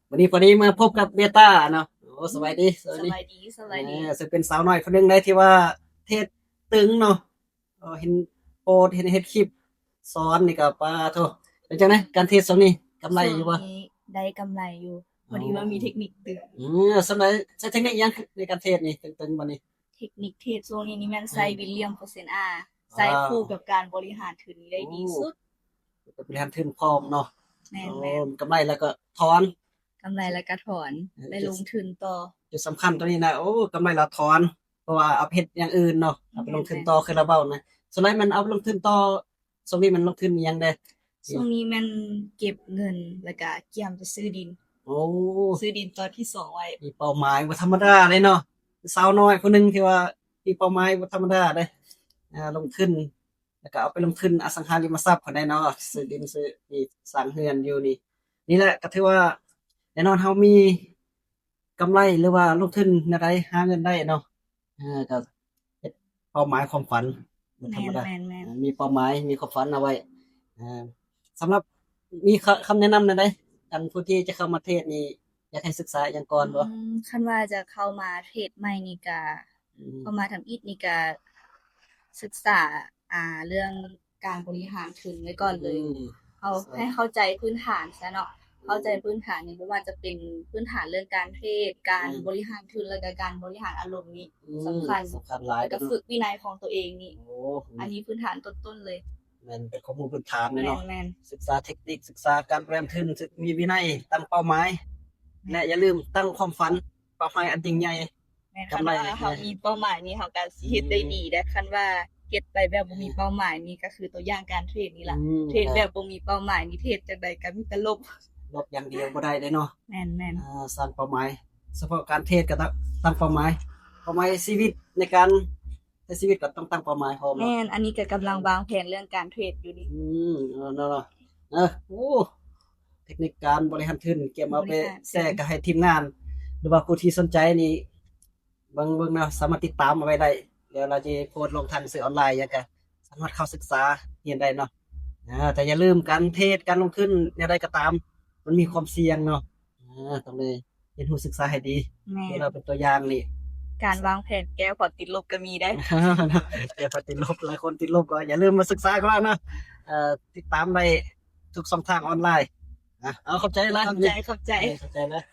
ມື້ນີ້ພໍດີມາພົບກັບເບຕ້າເນາະ. ໂອ້ ສະບາຍດີ ສະບາຍດີ ສະບາຍດີ ເອີ ຊຶ່ງເປັນສາວນ້ອຍຄົນໜຶ່ງໃດທີ່ວ່າເທຣດຕຶງເນາະ. ເອີ ເຫັນໂພສ ເຫັນເຮັດຄລິບສອນນີ້ກໍ ປາໂທ້ ເປັນຈັ່ງໃດການເທຣດຊ່ວງນີ້ ກຳໄລຢູ່ບໍ່? ຊ່ວງນີ້ໄດ້ກຳໄລຢູ່ ພໍດີວ່າມີເທັກນິກຕຶງ. ເອີ ສ່ວນໃດໃຊ້ເທັກນິກຫຍັງໃນການເທຣດນີ້ ຕຶງໆ ບັດນີ້? ເທັກນິກເທຣດຊ່ວງນີ້ນີ້ແມ່ນໃຊ້ ອືມ William Percent R ໃຊ້ ອ່າ ຄູ່ກັບການບໍລິຫານທຶນນີ້ໄດ້ດີສຸດ. ໂອ້ ບໍລິຫານທຶນພ້ອມເນາະ. ແມ່ນໆ ໂອ້ ກຳໄລແລ້ວກໍຖອນ ກຳໄລແລ້ວກໍຖອນ ເອີ ແລະລົງທຶນຕໍ່. ຈຸດສຳຄັນຕົວນີ້ນະ ໂອ້ ກຳໄລແລ້ວຖອນ ເພາະວ່າເອົາໄປເຮັດຢ່າງອື່ນເນາະ ເອົາໄປລົງທຶນຕໍ່ ແມ່ນໆ ຄືລາວເວົ້ານະ. ສ່ວນຫຼາຍແມ່ນເອົາໄປລົງທຶນຕໍ່ ຊ່ວງນີ້ແມ່ນລົງທຶນອີ່ຫຍັງແດ່? ຊ່ວງນີ້ແມ່ນເກັບເງິນ ແລ້ວກະກຽມຈະຊື້ດິນ. ໂອ້ ຊື້ດິນຕອນທີສອງໄວ້. ມີເປົ້າໝາຍບໍ່ທຳມະດາເດ້ເນາະ ສາວນ້ອຍຜູ້ໜຶ່ງທີ່ວ່າມີເປົ້າໝາຍບໍ່ທຳມະດາເດ້. ອ່າ ລົງທຶນ ແລ້ວກໍເອົາໄປລົງທຶນອະສັງຫາລິມະຊັບພຸ້ນໃດເນາະ ຊື້ດິນ ຊື້ທີ່ສ້າງເຮືອນຢູ່ນີ້. ນີ້ແຫຼະ ກໍຖືວ່າແນ່ນອນເຮົາມີກຳໄລ ຫຼືວ່າລົງທຶນແນວໃດຫາເງິນໄດ້ເນາະ. ເອີ ກໍເຮັດເປົ້າໝາຍຄວາມຝັນບໍ່ທຳມະດາ. ແມ່ນໆໆ ມີເປົ້າໝາຍ ມີຄວາມຝັນເອົາໄວ້. ເອີ ສຳລັບ ມີຄະ ຄຳແນະນຳແນວໃດ ອັນຜູ້ທີ່ຈະເຂົ້າມາເທຣດນີ້ ຢາກໃຫ້ສຶກສາຫຍັງກ່ອນບໍ່? ອືມ ຄັນວ່າຈະເຂົ້າມາເທຣດໃໝ່ນີ້ກະ ອືມ ເຂົ້າມາທຳອິດນີ້ກະສຶກສາ ອ່າ ເລື່ອງການບໍລິຫານທຶນໄວ້ກ່ອນເລີຍ. ອືມ ເຮົາໃຫ້ເຂົ້າໃຈພື້ນຖານຊະເນາະ. ອືມ ເຂົ້າໃຈພື້ນຖານນີ້ ບໍ່ວ່າຈະເປັນພື້ນຖານເລື່ອງການເທຣດ ການ ອືມ ບໍລິຫານທຶນ ແລ້ວກະການບໍລິຫານອາລົມນີ້ ອືມ ສຳຄັນ ສຳຄັນຫຼາຍ ແລ້ວກະຝຶກວິໄນຂອງຕົວເອງນີ້. ໂອ້ ອັນນີ້ພື້ນຖານຕົ້ນໆເລີຍ. ແມ່ນ ເປັນຄວາມຮູ້ພື້ນຖານເລີຍເນາະ. ແມ່ນໆ ສຶກສາເທັກນິກ ສຶກສາການບໍລິຫານທຶນ ສຶກ ມີວິໄນ ຕັ້ງເປົ້າໝາຍ ແມ່ນ ແລະ ຢ່າລືມຕັ້ງຄວາມຝັນ ເປົ້າໝາຍອັນຍິ່ງໃຫຍ່. ແມ່ນ ກຳໄລ ຄັນວ່າເຮົາມີເປົ້າໝາຍນີ້ ເຮົາກໍຊິເຮັດໄດ້ດີແດ່. ອືມ ຄັນວ່າເຮັດໄປແບບບໍ່ມີເປົ້າໝາຍນີ້ ກໍຄືຕົວຢ່າງການເທຣດນີ້ລະ. ອືມ ເທຣດແບບບໍ່ມີເປົ້າໝາຍນີ້ ເທຣດຈັ່ງໃດກໍມີແຕ່ລົບ ລົບຢ່າງດຽວບໍ່ໄດ້ເດ້ເນາະ. ແມ່ນໆ ອ່າ ສ້າງເປົ້າໝາຍ ສະເພາະການເທຣດກໍຕ້ອງຕັ້ງເປົ້າໝາຍ ເປົ້າໝາຍຊີວິດໃນການ ໃຊ້ຊີວິດກໍຕ້ອງຕັ້ງເປົ້າໝາຍພ້ອມເນາະ. ແມ່ນ ອັນນີ້ກໍກຳລັງວາງແຜນເລື່ອງການເທຣດຢູ່ນີ້. ອືມ ເນາະ ເນາະ ເນາະ. ເອີ ໂອ້ ເທັກນິກການບໍລິຫານທຶນ ກຽມເອົາໄປແຊກໃຫ້ທີມງານ ຫຼືວ່າຜູ້ທີ່ສົນໃຈນີ້ ເບິ່ງ ເບິ່ງເນາະ ສາມາດຕິດຕາມເອົາໄວ້ໄດ້. ດຽວລາວຈະໂພສລົງທາງສື່ອອນລາຍຫຍັງ ກໍສາມາດເຂົ້າສຶກສາຮຽນໄດ້ເນາະ. ອ່າ ແຕ່ຢ່າລືມ ການເທຣດ ການລົງທຶນແນວໃດກໍຕາມ ມັນມີຄວາມສ່ຽງເນາະ. ອ່າ ຕ້ອງໄດ້ ຮຽນຮູ້ສຶກສາໃຫ້ດີ. ແມ່ນ ເວລາເປັນຕົວຢ່າງນີ້ ການວາງແຜນແກ້ພໍຕິດລົບກໍມີໄດ໋. ແກ້ພໍຕິດລົບ ຫຼາຍຄົນຕິດລົບ ກໍຢ່າລືມມາສຶກສາກັນນະ. ເອີ ຕິດຕາມໄດ້ທຸກຊ່ອງທາງອອນລາຍ. ອ່ະ ເອົາ ຂອບໃຈຫຼາຍ ຂອບໃຈ ຂອບໃຈ ເອີ ຂອບໃຈຫຼາຍ.